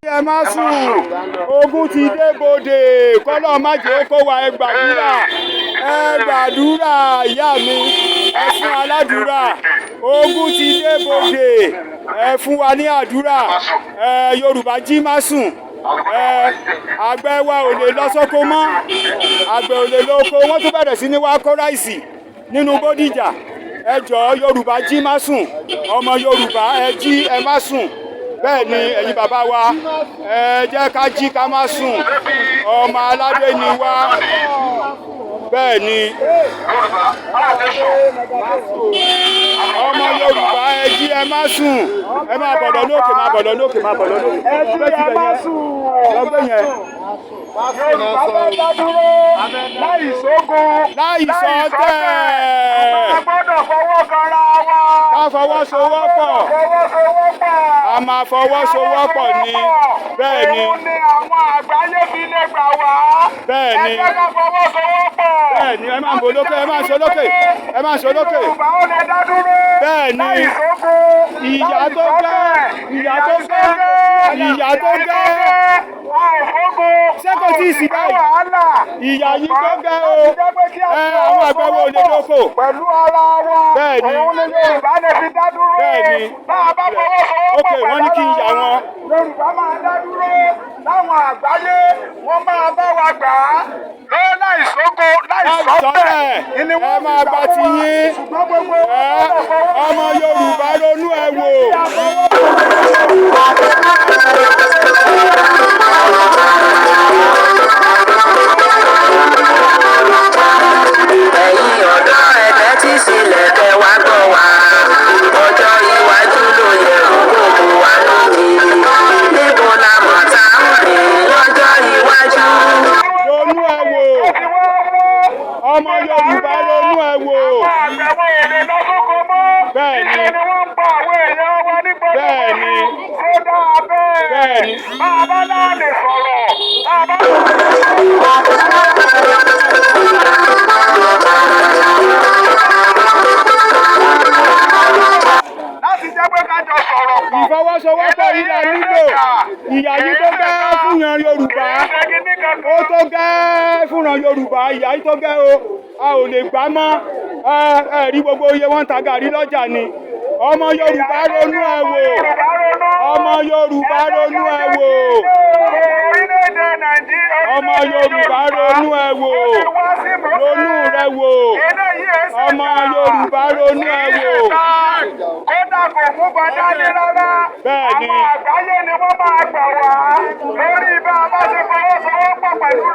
Ẹ má sùn, ogun ti dé bodè, kọ́lọ́ má jẹ́ kó wa. Ẹ gbàdúrà, ẹ gbàdúrà. Ìyá mi, ẹ fún aládùúrà. Ogun ti dé bodè, ẹ fún wa ní àdúrà. Ẹ Yorùbá, jí, má sùn. Ẹ àgbẹ̀ wa ò lè lọ sóko mọ́, àgbẹ̀ ò lè lọ oko. Wọ́n tún bẹ̀rẹ̀ sí ní wá kó rice nínú Bódìjà. Ẹ jọ̀ọ́, Yorùbá, jí, má sùn. Ọmọ Yorùbá, ẹ jí, ẹ má sùn. Bẹ́ẹ̀ ni, ẹ̀yin bàbá wa, ẹ jẹ́ ká jí, ká má sùn. Ọmọ aládé ni wá. Bẹ́ẹ̀ ni, ọmọ Yorùbá, ẹ jí, ẹ má sùn. Ẹ máa bọ̀ lọ lókè, máa bọ̀ lọ lókè, máa bọ̀ lọ lókè. Ẹ jí, ẹ má sùn. Lọ́gbẹ́ yẹn. Yorùbá fẹ́ dá dúró láì sógun. Láì sọtẹ̀. A gbọ́dọ̀ fọwọ́ kanra wa. Ká fọwọ́sowọ́pọ̀. Fọwọ́sowọ́pọ̀. A máa fọwọ́sowọ́pọ̀ ni. Bẹ́ẹ̀ ni. Òun ni àwọn àgbáyé fi lè gbà wá. Bẹ́ẹ̀ ni. Ẹ jẹ́ ká fọwọ́sowọ́pọ̀. Bẹ́ẹ̀ ni, ẹ máa bọ̀ lókè, ẹ máa sọ lókè, ẹ máa sọ lókè. Yorùbá ó lè dá dúró. Bẹ́ẹ̀ ni. Láì sógun. Ìyà tó gẹ́, ìyà tó gẹ́, ìyà tó gẹ́. Ṣé kò tí ì sí báyìí? Wàhálà. Ìyà yìí tó gẹ́ o. Ẹ àwọn àgbẹ̀ wo lè dóko? Pẹ̀lú ara wa. Bẹ́ẹ̀ ni. Òun ni Yorùbá lè fi dá dúró. Bẹ́ẹ̀ ni. Bá a bá fọwọ́sowọ́pọ̀ Ok, wọ́n ní kí n yà pẹ̀lú ara wa, wọ́n. Yorùbá máa dá dúró. Láwọn àgbáyé, wọ́n máa bá wa gbà á. Lọ́wọ́ láì sógun, láì Láì sọ́tẹ̀. sọ́tẹ̀. Ni Ẹ wọ́n fi máa gbà gba fún wa. tiyín. Ṣùgbọ́n gbogbo Ẹ ọmọ Yorùbá, ronú ẹ wò. Ẹ̀yin ọ̀dọ́, ẹ tẹ́tí sílẹ̀ kẹ́ wá gbọ́ wa. Ọjọ́ iwájú ló yẹ kó gbogbo wa lóye. Níbo la mọ̀ tá a ń rìn lọ́jọ́ iwájú? Ronú ẹ wò. Ọmọ Yorùbá, ronú ẹ wò. Àgbẹ̀wò èdè lọ́sọ̀kọ̀ mọ́. Bẹ́ẹ̀ ni. Ìṣe ni wọ́n ń pa àwọn èèyàn wa nípa Bẹ́ẹ̀ ni. Ṣó dáa bẹ́ẹ̀? Bẹ́ẹ̀ ni. Bá a bá náà lè sọ̀rọ̀. Bá a bá. Láti jẹ́ pé ká jọ sọ̀rọ̀ pọ̀. Ìfọwọ́sowọ́pọ̀ yìí la nílò. Ìyà yìí tó gẹ́ fúnyan Yorùbá. Ó tó gẹ́ fúnran Yorùbá. Ìyà yìí tó gẹ́ o. A ò lè gbà mọ́. Ẹ ẹ rí gbogbo iye wọ́n ń ta gàrí lọ́jà ni. Ọmọ Yorùbá, ronú ẹ wò. Ọmọ Yorùbá, ronú ẹ wò. Orílẹ̀-èdè Nàìjíríà. Ọmọ Yorùbá, ronú ẹ wò. Ronú rẹ wò. Ọmọ Yorùbá, ronú ẹ wò. Kódà kò mú bàdá ní rárá. Bẹ́ẹ̀ ni. Àwọn àgbáyé ni wọ́n máa gbà wá. Lórí bá a bá ṣe fọwọ́sowọ́pọ̀ pẹ̀lú